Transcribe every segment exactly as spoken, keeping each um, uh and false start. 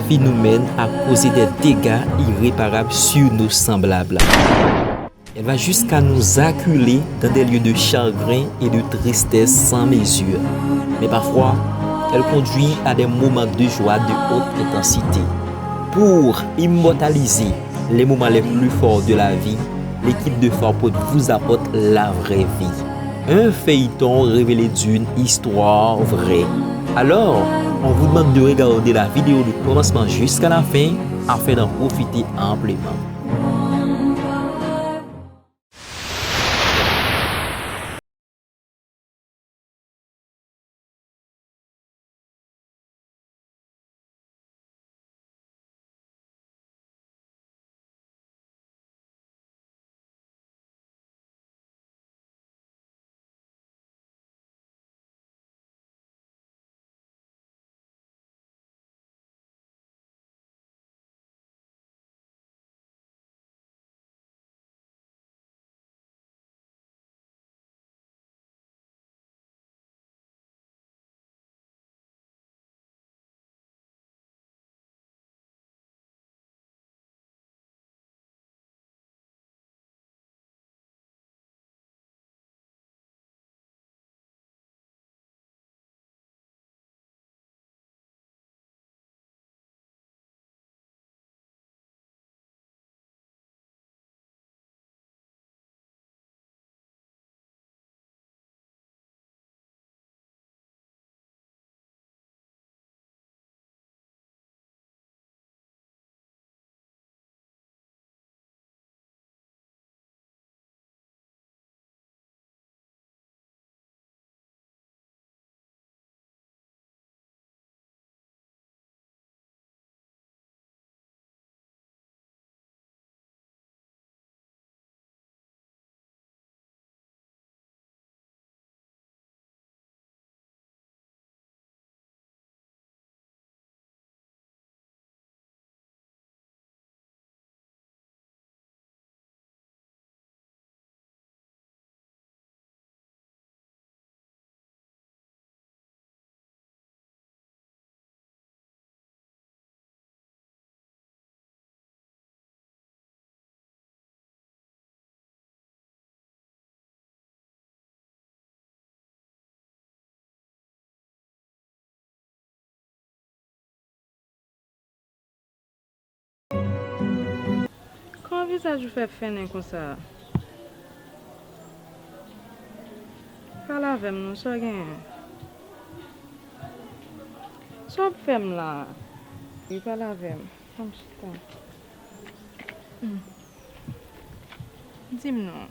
La vie nous mène à causer des dégâts irréparables sur nos semblables. Elle va jusqu'à nous acculer dans des lieux de chagrin et de tristesse sans mesure. Mais parfois, elle conduit à des moments de joie de haute intensité. Pour immortaliser les moments les plus forts de la vie, l'équipe de Farpod vous apporte La Vraie Vie, un feuilleton révélé d'une histoire vraie. Alors, on vous demande de regarder la vidéo du commencement jusqu'à la fin afin d'en profiter amplement. Kòman vizaj ou fè fennen konsa? Pale avè m non, sa w genyen? Sa w ap fè m la? Wi, pale avè m. Ann chita. Hmm. Di m non.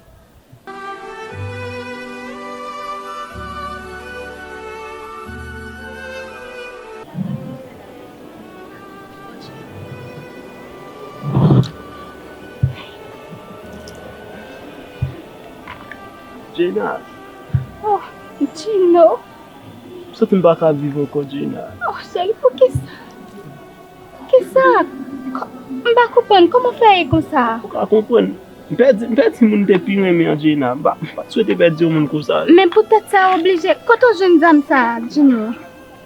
Djena. Oh, Djino. M santi m pa ka viv ankò, Djena. Oh, cheri, poukisa? Poukisa? Kò-, m pa konprann. Kòman fè ye konsa? Ou ka konprann. M pèdi, m pèdi moun m te pi renmen an, Djena. M pa, m pa t swete pèdi yon moun konsa. Men poutèt sa w oblije. Kote w jwenn zam sa a, Djino?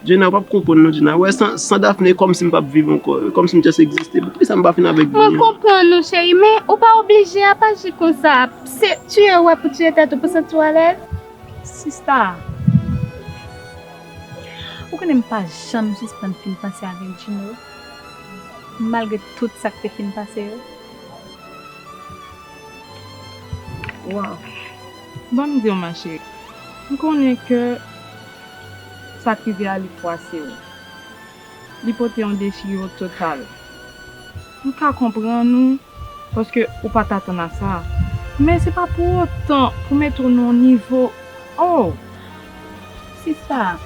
Djena, ou p ap konprann non, Djena. Ou wè, san, san Daphné, e kòmsi m p ap viv ankò. E kòmsi m just egziste. Poukisa m pa fin avèk Djena? Mwen konprann ou, cheri, men ou pa oblije ap aji konsa. Se tiye w wè pou tiye tèt ou pou santi w alèz. Sista, ou konnen m pa janm sispann fin panse avèk Djino, malgre tout sa k te fin pase yo. Waw. Ban m di w, ma chérie, m konnen ke sa k rive a li fwase w. Li pote yon dechire total. M ka konprann ou, paske ou pa t atann a sa. Men se pa pou otan pou mete w nan yon nivo. Oh! Sista,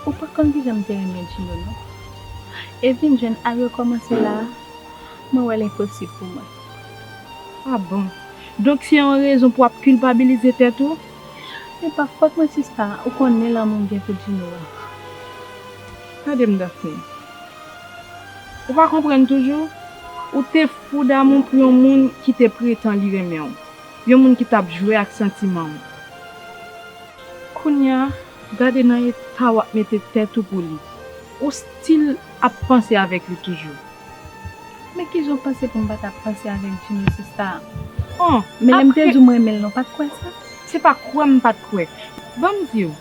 ou pa konn kijan m te renmen Djino, non. E vin jwenn al rekòmanse la a, mwen wè l enposib pou mwen. Ah bon? Donk se yon rezon pou w ap kilpabilize tèt ou? Se pa fòt mwen, sista, ou konnen lanmou m gen pou Djino a. Tande m, Daphné. Ou pa konprann toujou? Ou te fou damou pou yon moun ki te pretan li renmen w. Yon moun ki t ap jwe ak santiman w. Kounye a, gade nan eta w ap mete tèt ou pou li. Ou still ap panse avèk li toujou. Men kijan w panse pou m pa t ap panse avèk Djino, sista? Oh, men lè m te di w m renmen l, non, w pa t kwè sa? Se pa kwè m pa t kwè. Ban m di w,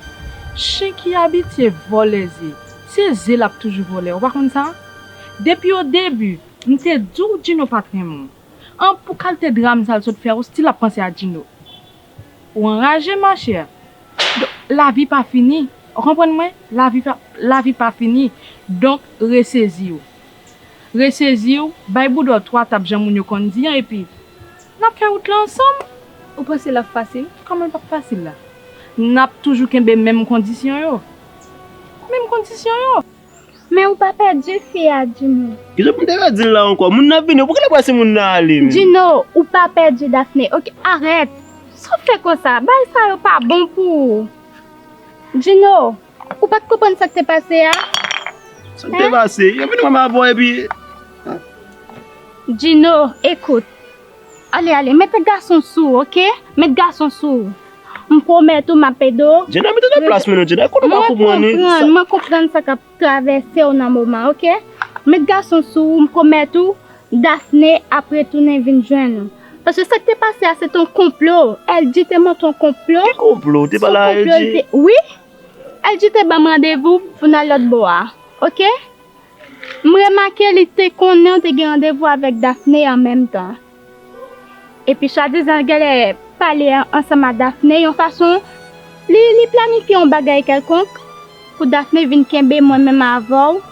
chen ki abitye vòlè ze, se ze l ap toujou vòlè, ou pa konn sa? Depi o debi, m te di w Djino pa t renmen w. An pou kalite dram sa l sot fè, ou still ap panse a Djino. Ou anraje, machè. Donk, lavi pa fini. Ou konprann mwen? Lavi pa, lavi pa fini. Donk, resezi w. Resezi w, bay bouda w twa tap jan moun yo konn di an, epi n ap fè wout la ansanm. Ou panse l ap fasil? Kòman l p ap fasil la? N ap toujou kenbe menm kondisyon yo. Menm kondisyon yo. Men ou pa pèdi fi a, Djino. Kijan pou m te ka di l la ankò? Moun nan ap vini, ou pa genlè prese moun nan ale, men. Djino, ou pa pèdi Daphné, oke? Arèt. Sa w fè konsa? Bagay sa yo pa bon pou ou. Djino, ou pa t konprann sa k te pase a? Sa k te pase? Yo vin wè m avè w epi. Djino, ekout. Ale, ale, met gason sou ou, oke? Met gason sou ou. M pwomèt ou, m ap ede w. Djina, mete nan plas mwen non, Djina. Kote w pa konprann, wi? Mwen konprann, mwen konprann sa k ap travèse w nan moman, oke? Met gason sou ou, m pwomèt ou, Daphné ap retounen vin jwenn ou. Paske sa k te pase a, se t on konplo. L G te monte on konplo. Ki konplo? Ou te pale a L G? Wi. L G te ban m randevou pou n al lòt bò a, oke? M remake li te konnen w te gen randevou avèk Daphné an menm tan. Epi swadizan l genlè pale an- ansanm a Daphné yon fason, li, li planifye yon bagay kèlkonk pou Daphné vin kenbe mwen menm avè w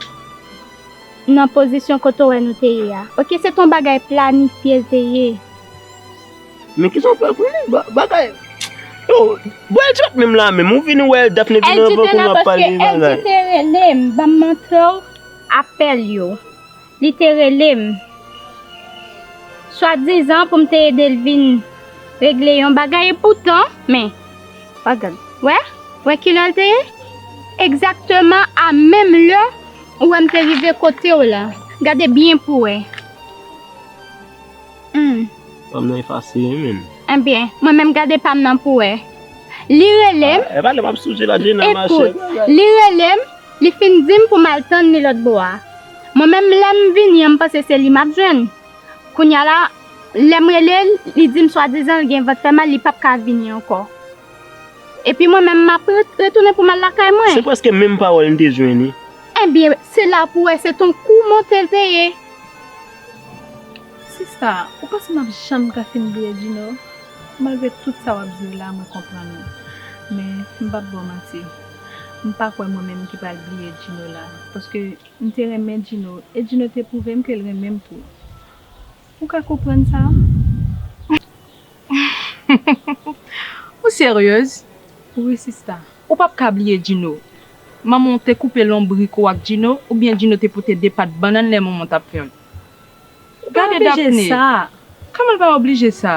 nan pozisyon kote w wè nou te ye a. Oke, se t on bagay planifye l te ye. Men kisa w fè pou li? Ba- Bagay. Yo, bon, L G pa t menm la menm. Ou vini wè Daphné vin nan rankonn w ap pale bagay. L G te la paske L G te rele m, ban m montre w apèl yo. Li te rele m. Swadizan pou m te ede l vin regle yon bagay, epoutan, men, pa gad. Wè? Wè kilè l te ye? Egzakteman a menm lè ou wè m te rive kote w la. Gade byen pou wè. Hmm. Pa m nan efase, wi, menm. Ebyen, mwen menm gade pa m nan pou wè. Li rele m. Ah, e pa lè m ap sonje la, Djina, machè. Ekout, li rele m, li fin di m pou m al tann li lòt bò a. Mwen menm, lè m vini an, m panse se li m ap jwenn. Kounye a la, lè m rele l, li di m swadizan l gen vant fè mal, li p ap ka vini ankò. Epi mwen menm, m ap re- retounen pou m al lakay mwen. Se prèske menm pawòl m te jwenn, wi. Ebyen, se la pou w wè se t on kou monte l te ye. Sista, ou panse m ap janm ka fin bliye Djino? Malgre tout sa w ap di yo la, mwen konprann ou. Men, m p ap ba w manti. M pa kwè mwen menm ki pral bliye Djino la. Paske m te renmen Djino, e Djino te pwouve m ke l renmen m tou. Ou ka konprann sa? Ou seryez? Wi, sista. Ou p ap ka bliye Djino. Manman w te koupe lonbrik ou ak Djino, oubyen Djino te pote de pat bannann lè manman w t ap fè l. Gade Daphné. Ou pa oblije sa. Kòman l pa oblije sa?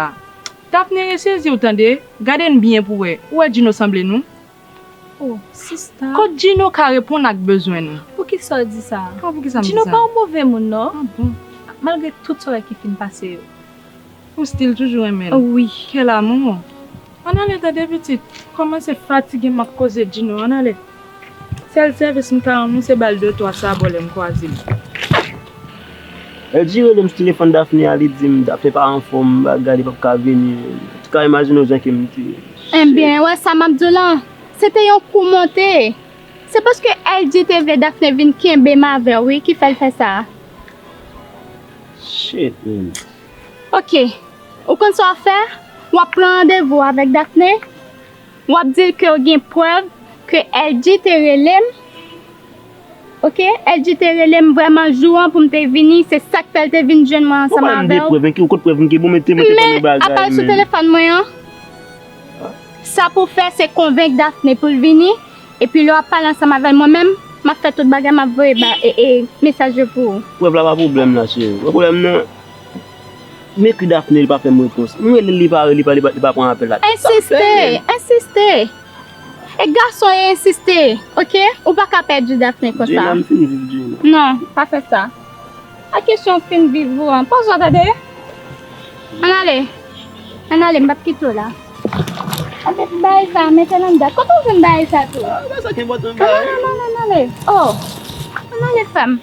Daphné, resezi w tande. Gade n byen pou wè. Ou wè Djino sanble nou? Oh, sista. Kot Djino ka reponn ak bezwen nou? Poukisa w di sa? Kòman poukisa m di sa? Djino pa yon move moun, non. Ah bon? Malgre tout sa w wè ki fin pase yo. Ou still toujou renmen l? Wi. Quel amour! Ann ale tande pitit, kòmanse fatige m ak koze Djino, ann ale. Sèl sèvis m ka rann ou se ba l de twa sabò lè m kwaze l. L G rele m sou telefòn Daphné a, li di m Daphné pa anfòm, bagay, li p ap ka vini. Ou ka imajine w jan ke m te. Ebyen, wè sa m ap di w lan, se te yon kou monte. Se paske L G te vle Daphné vin kenbe m avè w, wi, ki fè l fè sa. Shit, man. Oke. Ou konn sa w ap fè? W ap pran randevou avèk Daphné. W ap di l ke w gen prèv ke L G te rele m. Oke? L G te rele m vrèman jou an pou m te vini. Se sa k fè l te vin jwenn mwen ansanm avè w. Ou pa ba m de prèv, men ki, ou kot prèv m gen? Bon, mete, mete kòm bagay, men apa l sou telefòn mwen an? Sa pou w fè, se konvenk Daphné pou l vini. Epi lè w ap pale ansanm avè l, mwen menm, m ap fè tout bagay, m ap voye ba, e, e, mesaj yo pou ou. Prèv la pa pwoblèm la, cheri. Wè pwoblèm nan, m ekri Daphné, li pa fè m repons. M rele l, li pa, li pa, li pa, li pa pran apèl la. Sa m fè, men. Ensiste, ensiste. E gason e ensiste, oke? Ou pa ka pèdi Daphné konsa. Djina, m fin viv Djina. Non, pa fè sa. Pa kesyon fin viv ou an. Poze w tande. Ann ale. Ann ale, m p ap kite w la. Ann ale, bagay sa, mete l anndan. Kote w jwenn bagay sa tou? Ah, bagay sa ki enpòtan, bagay. Non, non, non, non, ann ale. Oh. Ann ale, frè m.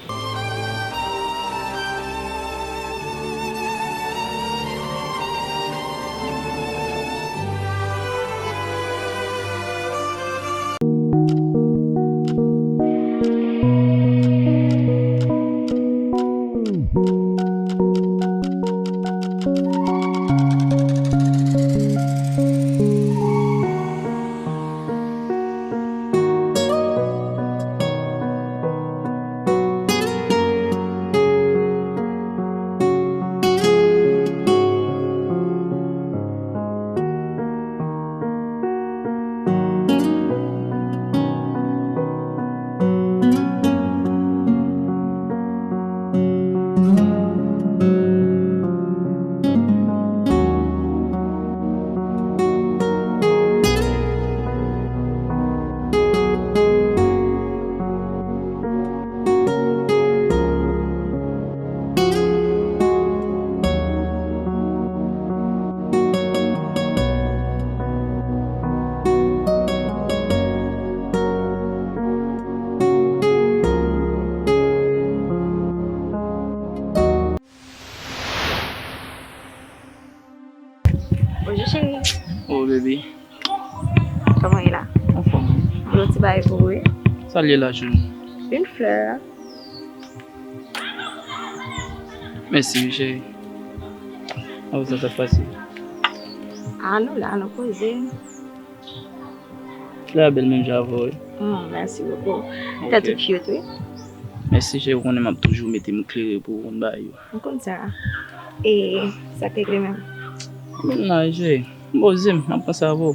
Cheri. Oh, baby. Kòman w ye la? Anfòm. Yon ti bagay pou ou, wi. Sa l ye la, cheri? Yon flè. Mèsi, wi, cheri. Mwen bezwen sa pase. Ah, nou la, nou poze. Flè a bèl menm jan avè w, wi. Mm, mèsi bokou. Tèt ou cute, wi. Mèsi, cheri, ou konnen m ap toujou mete m klere pou ou konn bagay yo. M konn sa. E sa k regle menm? M konn la, cheri. M poze m, m ap panse avè w.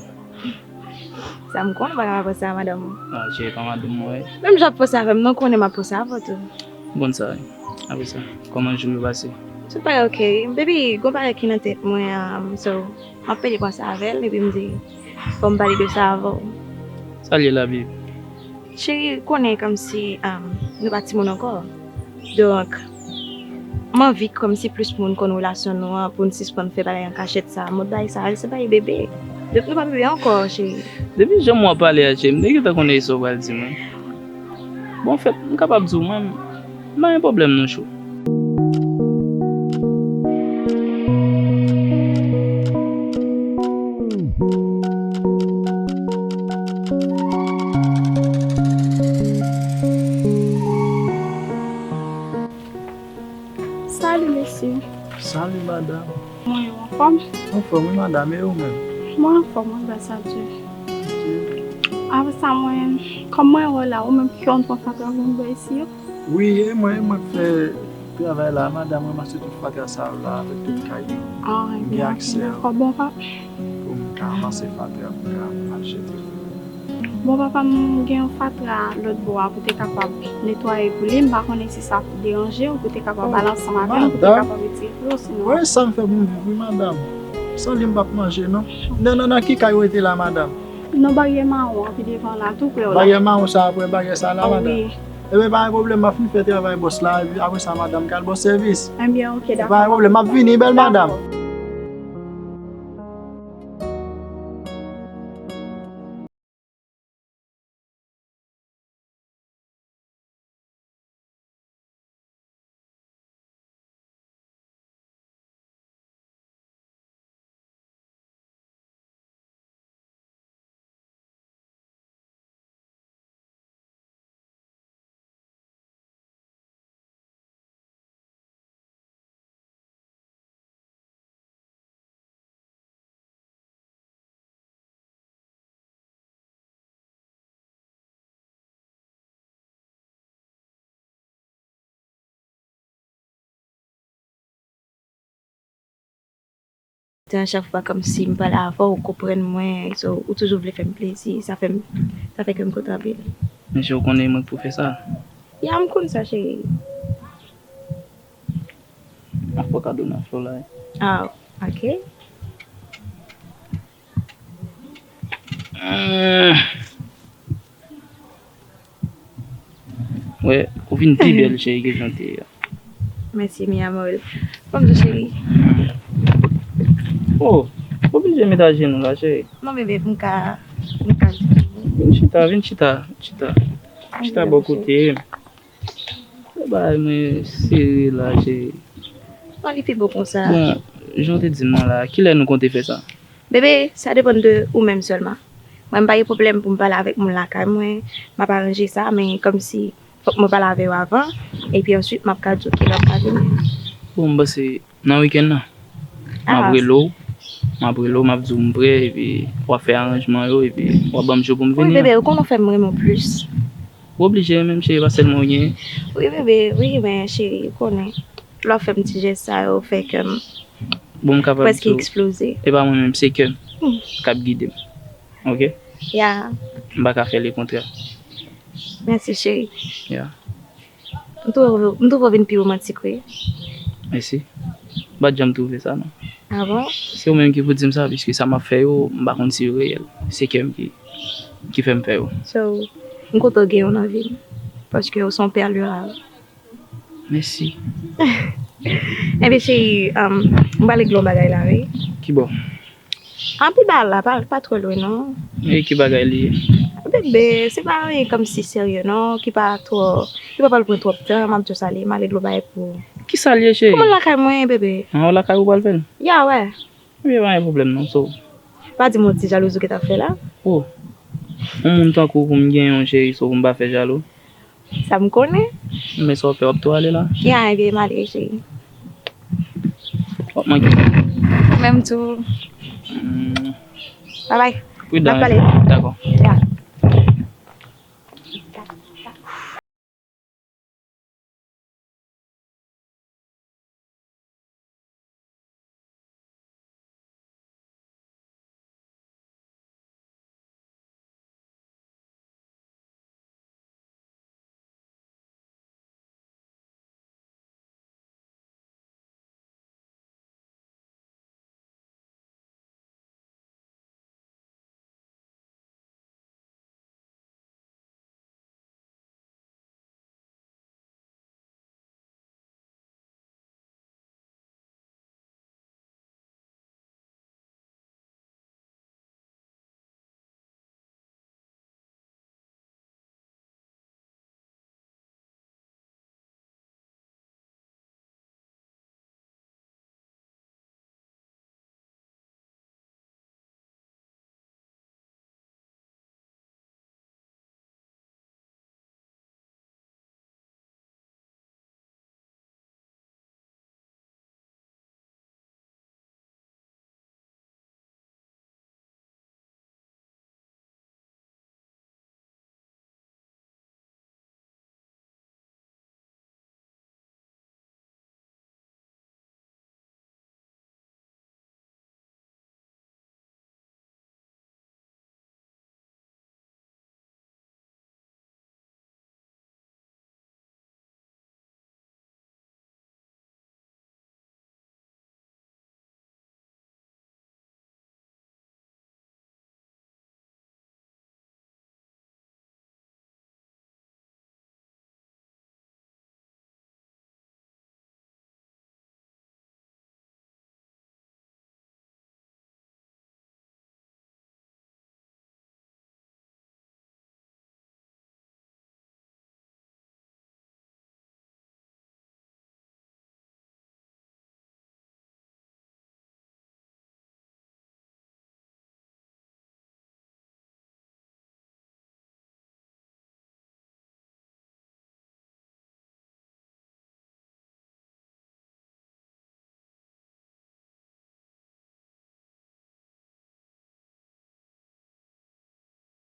Sa m konn, ou pa ka pa panse a madanm ou. Ah, cheri, pa madanm mwen, wi. Menm jan w ap panse avè m, non, konnen m ap panse avè w tou. M konn sa, wi. Apre sa, kòman jou yo pase? Tout bagay oke, wi. Baby, gon bagay ki nan tèt mwen, um, so, m ap pede panse avè l, epi m di, fò m pale de sa avè w. Sa l ye la, baby? Cheri, konnen kòmsi, um, nou pa timoun ankò. Donk, m anvi kòmsi plis moun konn relasyon nou an pou n sispann fè bagay an kachèt sa. Mòd bagay sa, se bagay bebe. Donk, nou pa bebe ankò, cheri. Depi jan w ap pale a, cheri, m te gentan konnen se sa w pral di mwen. Bon, anfèt, m kapab di w, mwen, m pa gen pwoblèm non, chou. Salut, mesye. Salut, madame. Mwen yo anfòm? Anfòm, wi, madame, e ou menm? Mwen anfòm, wi, gras a Dye. Ok. Apre sa, mwen, kòm mwen wè w la, ou menm ki konn pran fatra pou m bay isi yo? Wi, e mwen, e mwen k fè travay la, madame, ranmase tout fatra sa yo la, avèk tout kay yo. Ah, m gen aksè dakò, bon, pa pou m ka ranmase fatra pou m ka al jete. Bon, papa m gen yon fatra lòt bò a pou te kapab netwaye pou li. M pa konnen si sa ap deranje w pou te kapab al ansanm avè m, pou te kapab retire pou yo, sinon. Wè sa m fè pou m viv, wi, madame. San li, m p ap manje, non. Nan, nan, nan ki kay ou rete la, madame? Nan baryè mawon an, pi devan la, tou prè w la. Baryè mawon sa, apre baryè sa la, madame? Wi. Ebyen, pa gen pwoblèm, m ap fin fè travay bòs la, epi apre sa, madame ka al ba w sèvis. Ebyen, oke, dakò. Pa gen pwoblèm, m ap vini, bèl madame. Te a chak fwa kòmsi m pale avè w, ou konprann mwen, so, ou toujou vle fè m plezi, sa fè m, sa fè kè m kontan anpil. Mesye, ou konnen mwen k pou fè sa. Ya, m konn sa, cheri. M ap fè w kado nan flè w la, wi. Ah, ok. Hmm. Wè, ou vin pi bèl, cheri, ke jan w te ye a. Mèsi, mi amor. Kòman w ye, cheri? Oh, ou oblije met ajenou la, cheri. Non, bebe, pou m ka, pou m ka. Vin chita, vin chita, chita. Chita bò kote m. Bagay mwen sere la, cheri. Non, li pi bon konsa. Bon, jan w te di m nan la, kilè nou konte fè sa? Bebe, sa depann de ou menm sèlman. Mwen, m pa gen pwoblèm pou m pale avèk moun lakay mwen, m ap aranje sa, men kòmsi fòk mwen pale avè yo avan, epi answit m ap ka di w kilè m ka vini. Bon, m panse nan wikenn nan. M ap rele w, m ap rele w, m ap di w m prè, epi w ap fè aranjman yo, epi w ap ban m jou pou m vini an. Wi, bebe, ou konnen w fè m renmen w plis. Ou oblije renmen m, cheri, pa sèlman w genyen. Wi, bebe, wi, men cheri, ou konnen, lè w fè m ti jès sa yo, fè kè m prèske eksploze. Bon, m kapab di w, e pa mwen menm, se kè m k ap gide m. Ok? Ya. M pa ka fè lekontrè. Mèsi, cheri. Ya. M twouve, m twouve w vin pi womantik, wi. Mèsi. M pa t janm twouve sa, non. Ah bon? Se ou menm ki pou di m sa, piske sa m ap fè yo, m pa konn si yo reyèl. Se kè m ki, ki fè m fè yo. So, m kontan w gen yo nan vi m, paske w se yon pèl rare. Mèsi. Ebyen, cheri, um, m prale regle yon bagay la, wi. Ki bò? Anpi ba la, pa, pa twò lwen, non. E ki bagay li ye? Bebe, se pa anyen kòmsi serye, non, ki pa twò, ki pa pral pran twòp tan, m ap di w sa li ye, m ale regle yon bagay pou ou. Ki sa l ye, cheri? Kòman lakay mwen, bebe? An, lakay ou pral fè l? Ya, wè. Ebyen, pa gen pwoblèm, non, so, Pa di m yon ti jalouzi w gentan fè la. Oh, yon moun tankou w pou m gen yon cheri, so pou m pa fè jalou. Sa m konnen. Men sa w fè, w ap tou ale la? Ya, ebyen, m ale, cheri. W ap manke. Menm tou. Hmm, Bye bye. Pridan. N ap pale. Dakò. Ya.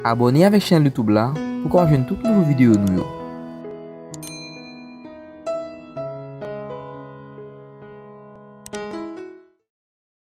Abòne avèk chèn YouTube la pou w ka jwenn tout nouvo videyo nou yo.